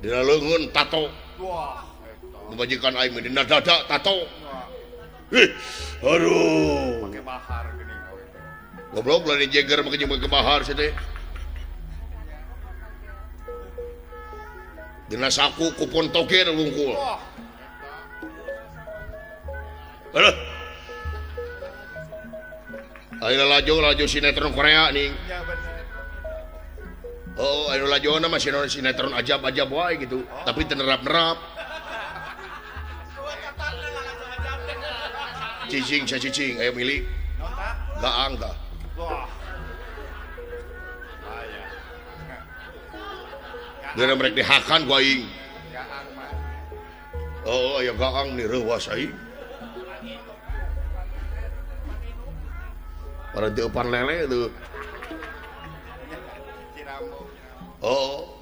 Dina leungeun tato. Wah, eta. Pamajikan aing mah dina dada tato. Ih, aduh. Pake bahar geuning awe teh. Goblok lain jeger make jeung make bahar sia teh. Dina saku kupon toger wungkul. Wah. Aduh. Ayo lalajo sinetron Korea nih. Ya bener. Oh, ayo lalajo mah sinetron ajab-ajab wae gitu, tapi teu nerap-nerap. Cicing cicing ayo milik. Gaang tah. Wah. Bahaya. Geura merek dihakan ku aing. Gaang mah. Oh, aya gaang nih reuwas aing. Para teu eupan lele tuh. Cirambo. Oh.